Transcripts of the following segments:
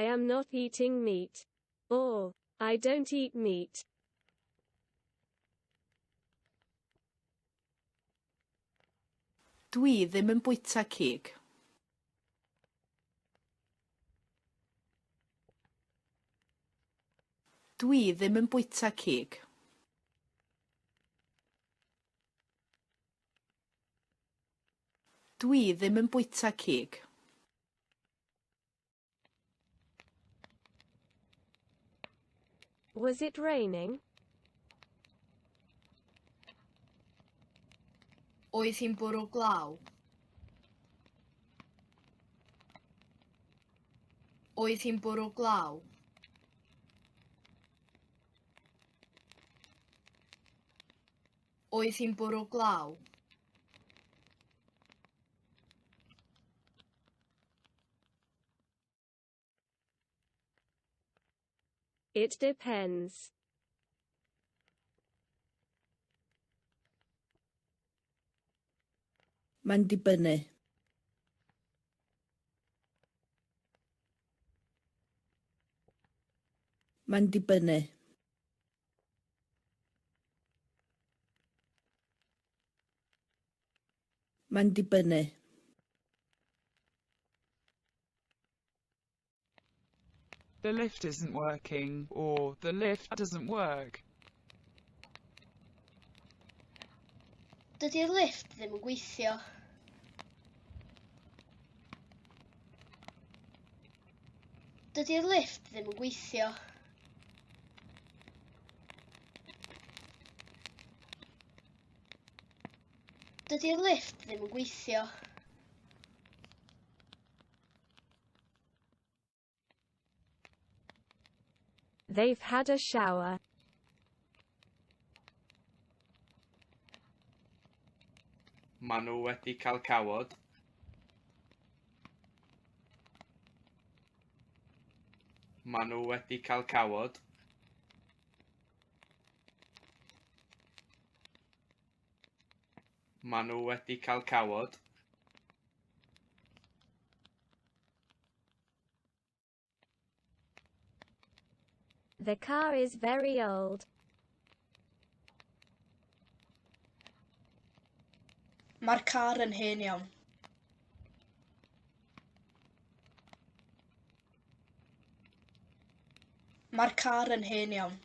I am not eating meat. Or, I don't eat meat. Dwi ddim yn bwyta cig. Dwi ddim yn bwyta cig. Dwi ddim yn bwyta cig. Was it raining? Oedd hi'n bwrw glaw? Oedd hi'n bwrw glaw? Oedd hi'n bwrw glaw? It depends. Mae'n dibynnu. Mae'n dibynnu. Mae'n dibynnu. The lift isn't working, or the lift doesn't work. Dydy'r lifft ddim yn gweithio. Dydy'r lifft ddim yn gweithio. Dydy'r lifft ddim yn gweithio. They've had a shower. Maen nhw wedi cael cawod. Maen nhw wedi cael cawod. Maen nhw wedi cael cawod. The car is very old. Mae'r car yn hen iawn. Mae'r car yn hen iawn.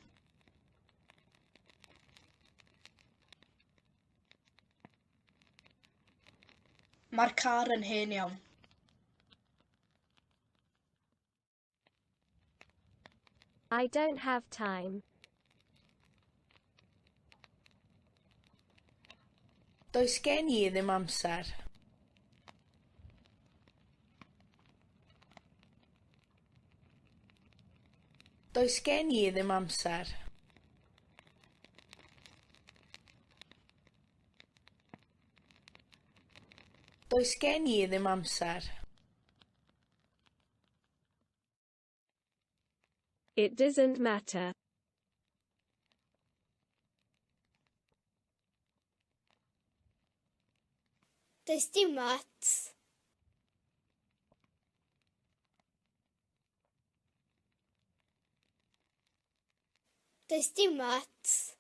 Mae'r car yn hen iawn. I don't have time. Does gen i ddim amser. Does gen i ddim amser. Does gen i ddim amser. It doesn't matter. Does dim ots. Does dim ots.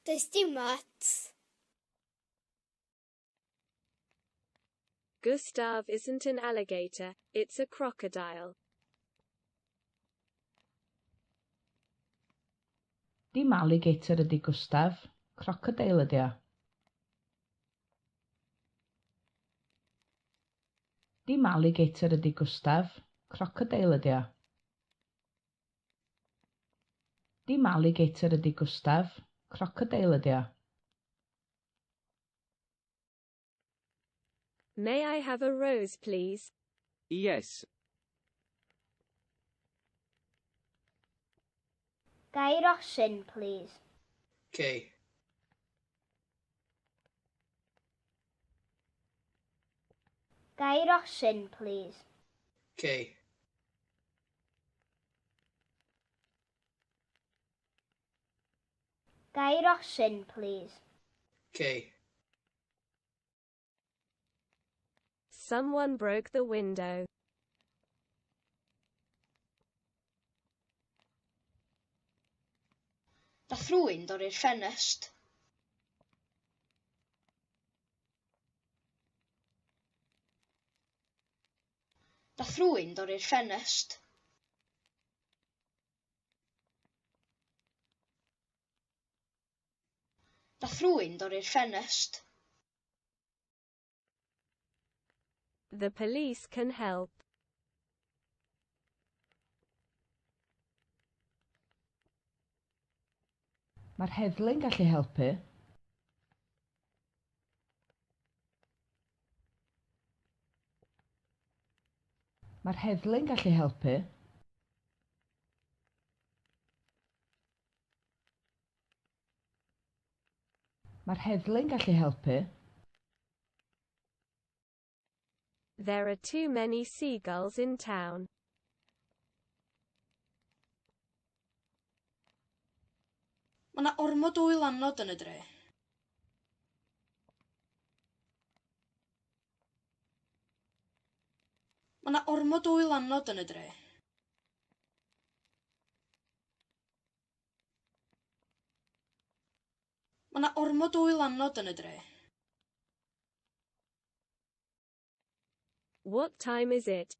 Does dim ots. Gustav isn't an alligator, it's a crocodile. Dim alligator ydy Gustav, crocodeil ydy o. Dim alligator ydy Gustav, crocodeil ydy o. Dim alligator ydy Gustav, crocodeil ydy o. May I have a rose please? Yes. Ga i rosyn, plîs? Cei. Ga i rosyn, plîs? Cei. Ga i rosyn, plîs? Cei. Someone broke the window. Nath rhywun dorri'r ffenest. Nath rhywun dorri'r ffenest. Nath rhywun dorri'r ffenest. The police can help. Mae'r heddlu'n gallu helpu. Mae'r heddlu'n gallu helpu. Mae'r heddlu'n gallu helpu. There are too many seagulls in town. Mae 'na ormod o wylanod yn y dre. Mae 'na ormod o wylanod yn y dre. Mae 'na ormod o wylanod yn y dre. What time is it?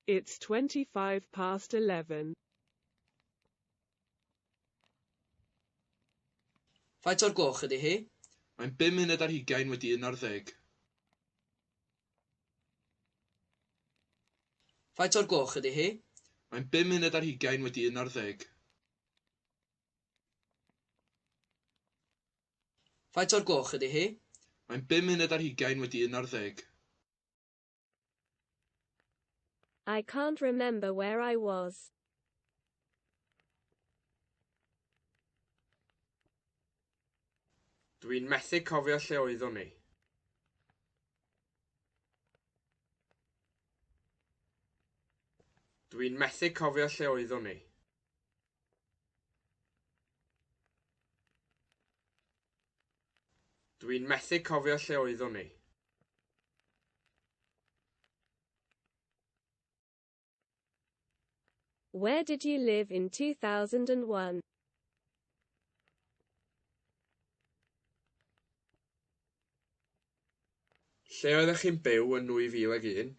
It's 11:25. Faint o'r gloch ydy hi? Mae'n 11:25. Faint o'r gloch ydy hi? Mae'n 11:25. Faint o'r gloch ydy hi? Mae'n 11:25. I can't remember where I was. Dwi'n methu cofio lle oeddwn i. Dwi'n methu cofio lle oeddwn i. Dwi'n methu cofio lle oeddwn i. Where did you live in 2001? Lle oeddech chi'n byw yn 2001?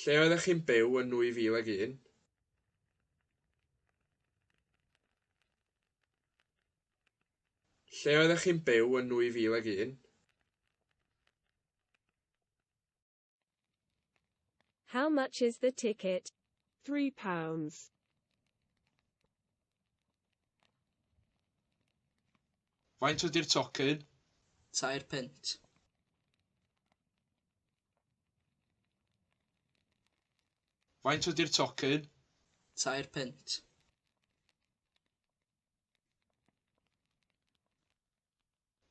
Lle oeddech chi'n byw yn 2001? Lle oeddech chi'n byw yn 2001? How much is the ticket? £3. Faint ydy'r tocyn? 3 punt. Faint ydy'r tocyn? 3 punt.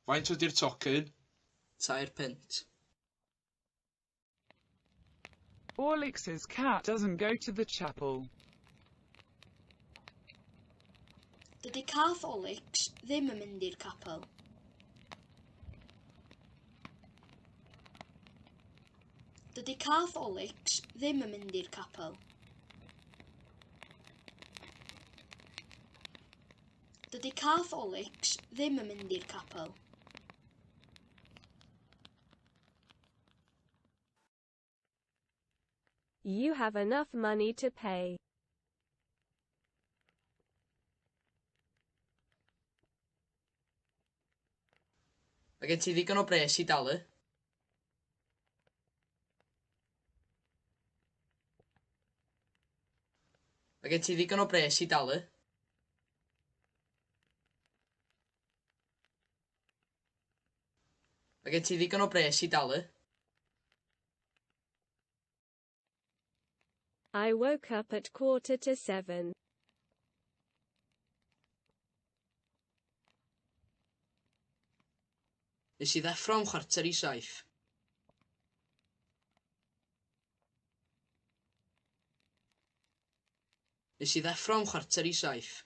Faint ydy'r tocyn? 3 punt. Alex's cat doesn't go to the chapel. Dydy cath Olix ddim yn mynd i'r capel. Dydy cath Olix ddim yn mynd i'r capel. Dydy cath Olix ddim yn mynd i'r capel. You have enough money to pay. Mae gen ti ddigon o bres i dalu? Mae gen ti ddigon o bres i dalu? Mae gen ti ddigon o bres i dalu? I woke up at 6:45. Nes i ddeffro am 6:45. Nes i ddeffro am 6:45.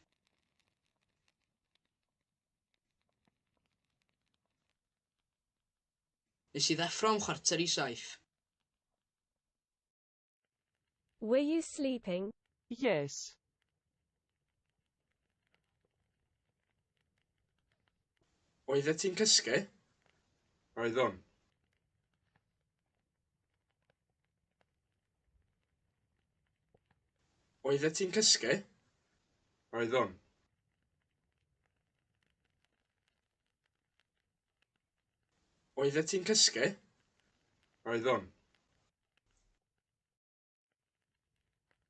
Nes i ddeffro am 6:45. Were you sleeping? Yes. Oeddet ti'n cysgu? Oeddwn. Oeddet ti'n cysgu? Oeddwn. Oeddet ti'n cysgu? Oeddwn.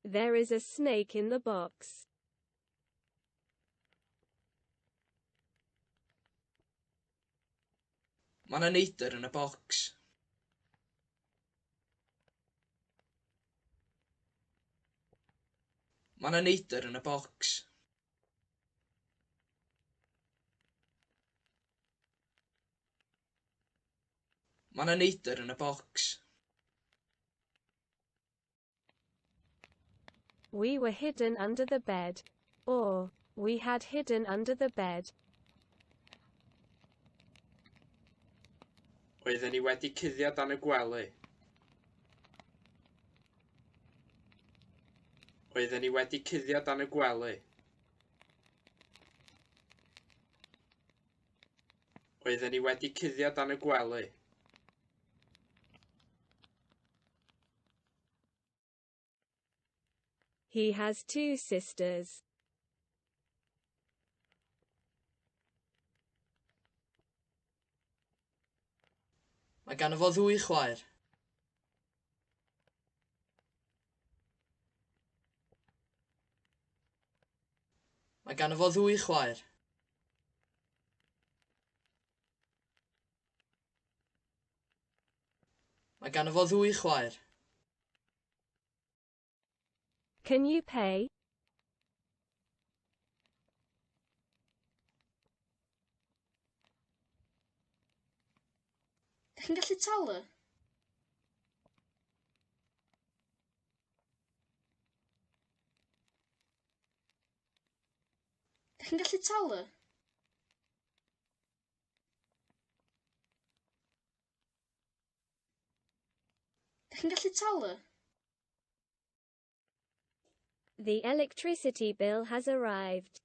There is a snake in the box. Mae 'na neidr yn y bocs. Mae 'na neidr yn y bocs. Mae 'na neidr yn y bocs. We were hidden under the bed. Or, we had hidden under the bed. Oedden ni wedi cuddio dan y gwely. Oedden ni wedi cuddio dan y gwely. Oedden ni wedi cuddio dan y gwely. He has two sisters. Mae ganddo fo ddwy chwaer. Mae ganddo fo ddwy chwaer. Mae ganddo fo ddwy chwaer. Can you pay? Dych chi'n gallu talu? Dych chi'n gallu talu? Dych chi'n gallu talu? The electricity bill has arrived.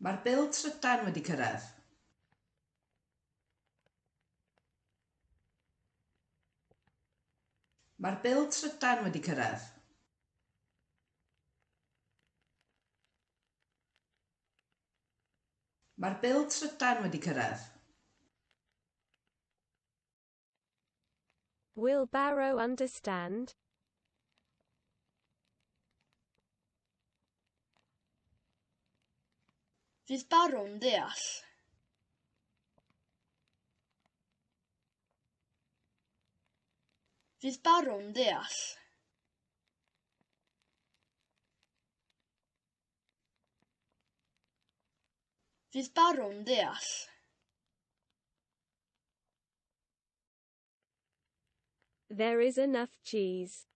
Mae'r bil trydan wedi cyrraedd. Mae'r bil trydan wedi cyrraedd. Mae'r bil trydan wedi cyrraedd. Will Barrow understand? Fydd Barrw'n deall? Fydd Barrw'n deall? Fydd Barrw'n deall? There is enough cheese.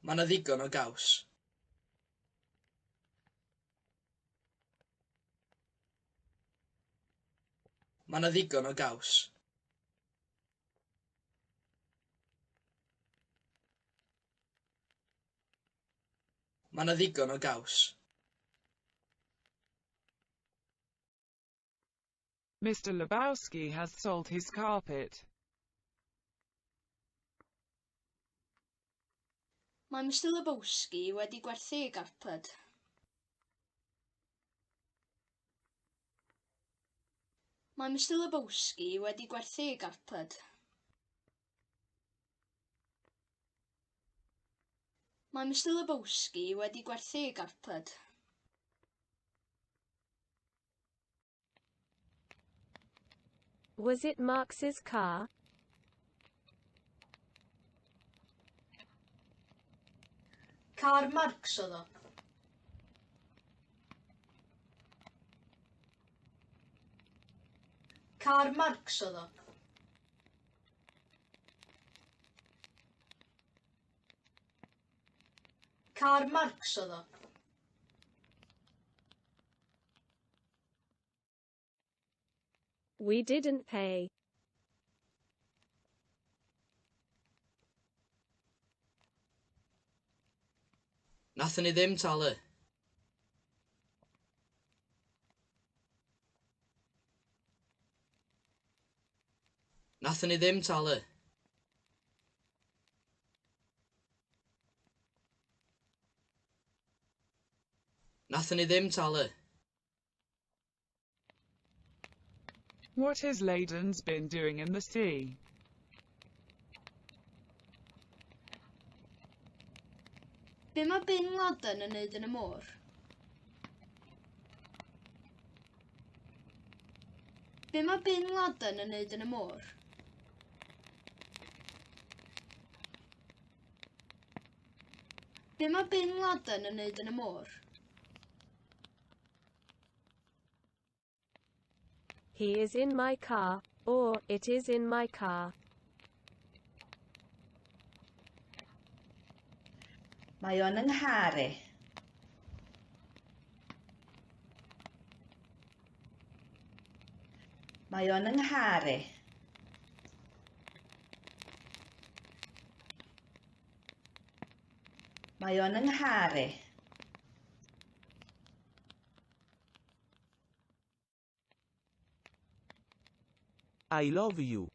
Mae 'na ddigon o gaws. Mae 'na ddigon o gaws. Mae 'na ddigon o gaws. Mr. Lebowski has sold his carpet. Mae Mr Lebowski wedi gwerthu ei garped. Mae Mr Lebowski wedi gwerthu ei garped. Mae Mr Lebowski wedi gwerthu ei garped. Was it Marx's car? Car Marx oedd o. Car Marx oedd o. Car Marx oedd o. We didn't pay. Nathon ni ddim talu. Nathon ni ddim talu. Nathon ni ddim talu. What has Laden's been doing in the sea? Be mae Bin Laden yn neud yn y môr? Be mae Bin Laden yn neud yn y môr? Be mae Bin Laden yn neud yn y môr? He is in my car, or it is in my car. Mae o'n 'y nghar i. Mae o'n 'y nghar i. Mae o'n 'y nghar i. I love you.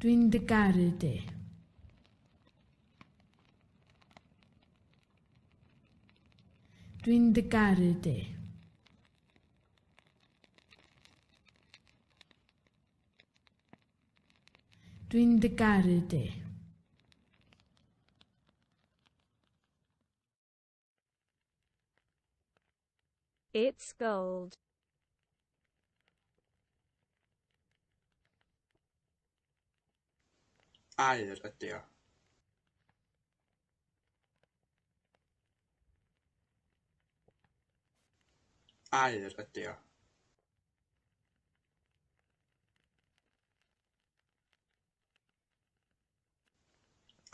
Dwi'n dy garu di. Dwi'n dy garu di. Dwi'n dy garu di. It's gold. Aur ydy o. Aur ydy o.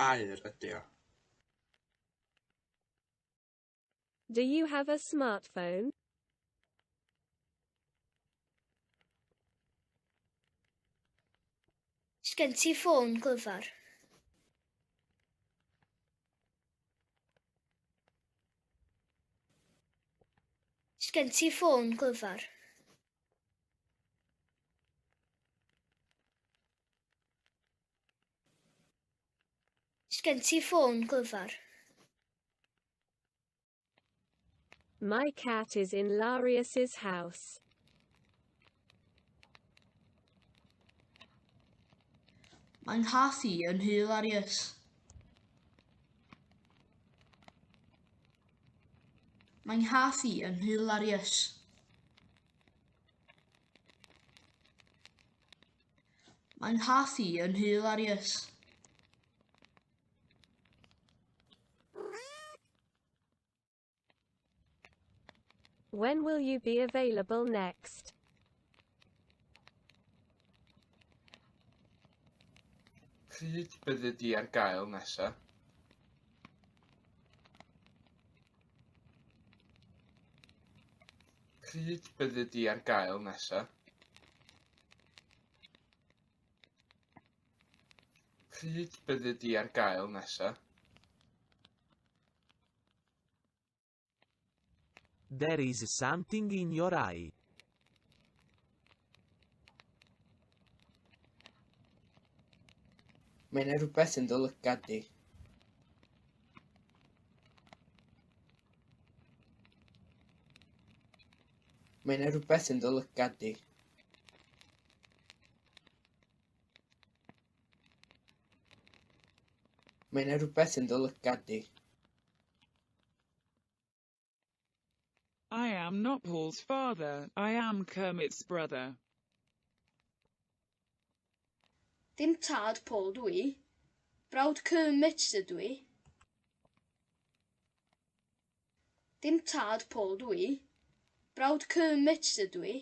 Aur ydy o. Do you have a smartphone? Sgen ti ffôn glyfar? Sgen ti ffôn glyfar? Sgen ti ffôn glyfar? My cat is in Larius's house. Mae 'nghath i yn nhŷ Larius. Mae 'nghath i yn nhŷ Larius. Mae 'nghath i yn nhŷ Larius. When will you be available next? Pryd byddi di ar gael nesaf? Pryd byddi di ar gael nesaf? Pryd byddi di ar gael nesaf? There is something in your eye. Mae 'na rhywbeth yn dy lygad di. Mae 'na rhywbeth yn dy lygad di. Mae 'na rhywbeth yn dy lygad di. I am not Paul's father, I am Kermit's brother. Dim tad Paul dw i. Brawd Kermit ydw i. Dim tad Paul dw i. Brawd Kermit ydw i.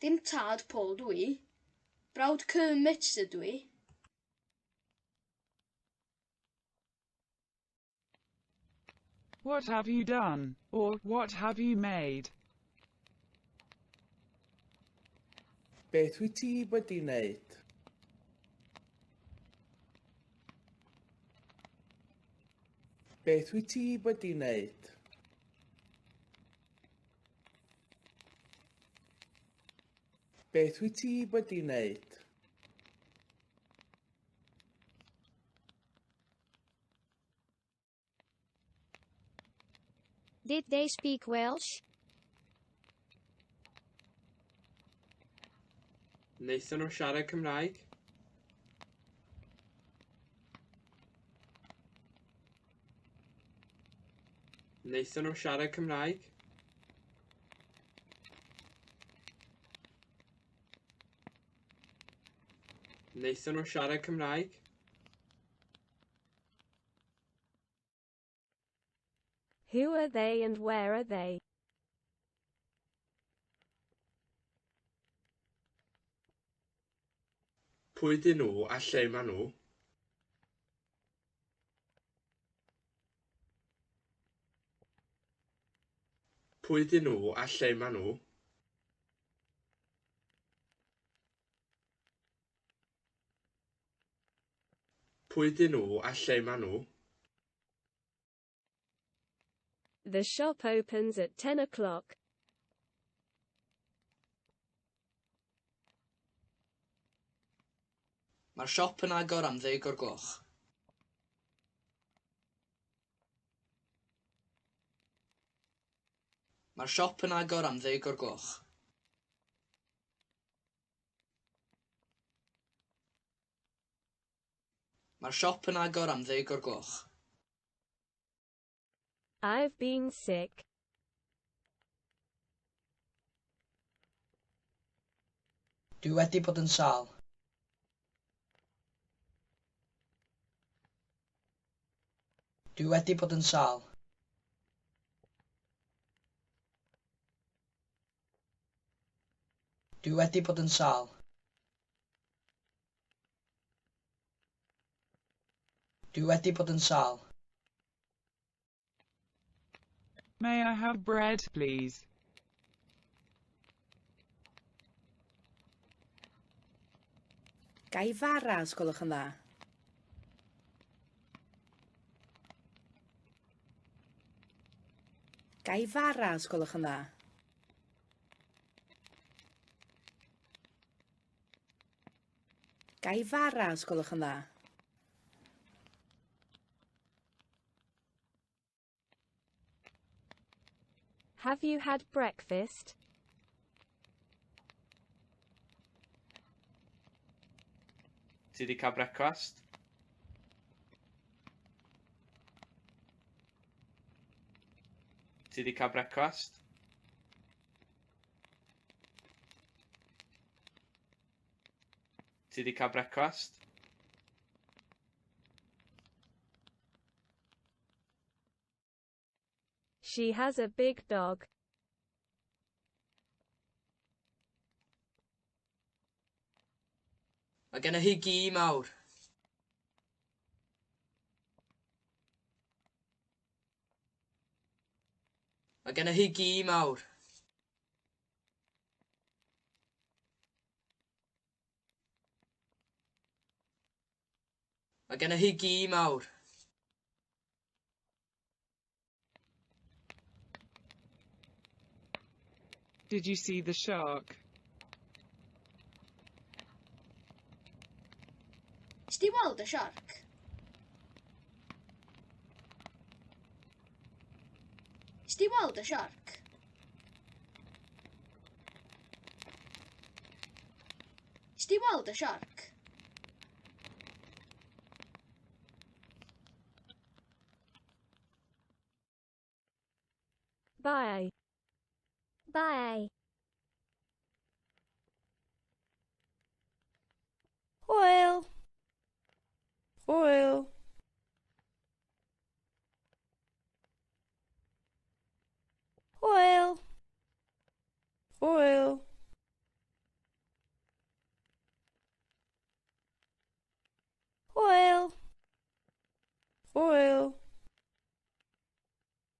Dim tad Paul dw i. Brawd Kermit ydw i. What have you done? Or, what have you made? Beth wyt ti wedi wneud? Beth wyt ti wedi wneud? Beth wyt ti wedi wneud? Did they speak Welsh? Wnaethon nhw siarad Cymraeg? Wnaethon nhw siarad Cymraeg? Wnaethon nhw siarad Cymraeg? Who are they and where are they? Pwy dyn nhw a lle maen nhw? Pwy dyn nhw a lle maen nhw? Pwy dyn nhw a lle maen nhw? The shop opens at 10 o'clock. Mae'r siop yn agor am 10 o'r gloch. Mae'r siop yn agor am 10 o'r gloch. Mae'r siop yn agor am 10 o'r gloch. I've been sick. Dwi wedi bod yn sâl. Dwi wedi bod yn sâl. Dwi wedi bod yn sâl. Dwi wedi bod yn sâl. May I have bread, please? Ga i fara, os gwelwch yn dda? Ga i fara, os gwelwch yn dda? Ga i fara, os gwelwch yn dda? Have you had breakfast? Ti 'di cael brecwast? Ti 'di cael brecwast? Ti 'di cael brecwast? She has a big dog. Mae genna hi gi mawr. Mae genna hi gi mawr. Mae genna hi gi mawr. Did you see the shark? Nes di weld y siarc? Nes di weld y siarc? Nes di weld y siarc? Bye. Bye.